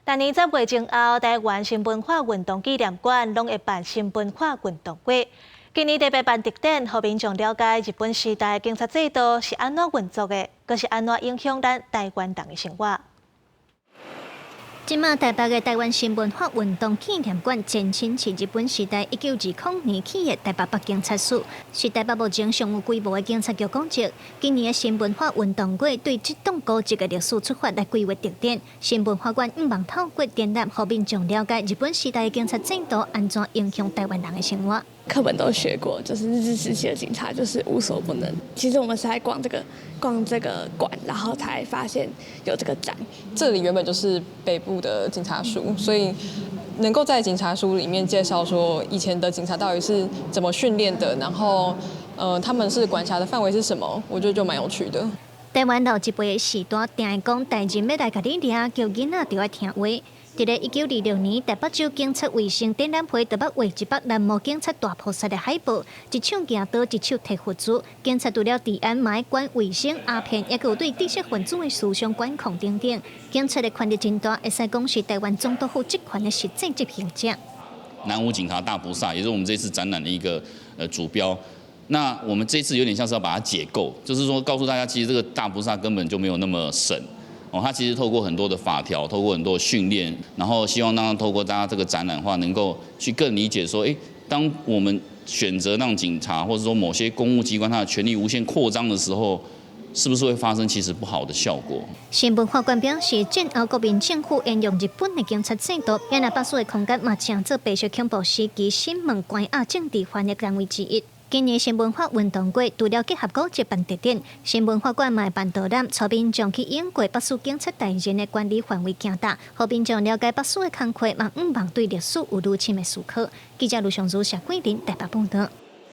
逐年10月前後，台灣新文化運動紀念館攏會辦新文化運動月。今年特別辦特展，予民眾了解日本時代警察制度是按怎運作的，閣是按怎影響咱台灣人的生活。這馬台北的台灣新文化運動紀念館前身是日本時代1920年起的台北北警察署，是台北目前上有規模的警察局古蹟。今年的新文化運動月對這棟古蹟的歷史出發來規劃特展，新文化館向望透過展覽，予民眾了解日本時代的警察制度按怎影響台灣人的生活。課本都學過，就是日治時期的警察就是無所不能。其實我們是在逛這個館，然後才發現有這個展。這裡原本就是北部的警察署，所以能夠在警察署裡面介紹說以前的警察到底是怎麼訓練的，然後，他們是管轄的範圍是什麼，我覺得就蠻有趣的。台灣老一輩的序大定會講，大人欲來共你掠，叫囡仔著愛聽話。佇咧1926年，台北州警察衛生展覽會就捌畫一幅南無警察大菩薩的海報，一手舉刀，一手提佛珠。警察除了治安，嘛愛管衛生、鴉片，抑閣有對知識分子的思想管控等等。警察的權力真大，會使講是台灣總督府職權的實際執行者。南無警察大菩薩，也是我們這次展覽的一個主標。那我們這次有點像是要把它解構，就是說告訴大家，其實這個大菩薩根本就沒有那麼神。哦，他其實透過很多的法條，透過很多訓練，然後希望讓他透過大家這個展覽的話，能夠去更理解說，誒，當我們選擇讓警察或者說某些公務機關他的權力無限擴張的時候，是不是會發生其實不好的效果？新文化館表示，戰後國民政府沿用日本的警察制度，也若北署的空間嘛，成做白色恐怖時期審問關押政治犯的單位之一。今年新文化運動月，除了結合古蹟辦特展，新文化館嘛會辦導覽，帶民眾去英國北署警察大人的管理範圍行踏，予民眾了解北署的工課，嘛向望對歷史有愈深的思考。記者盧尚如、謝桂林台北報道。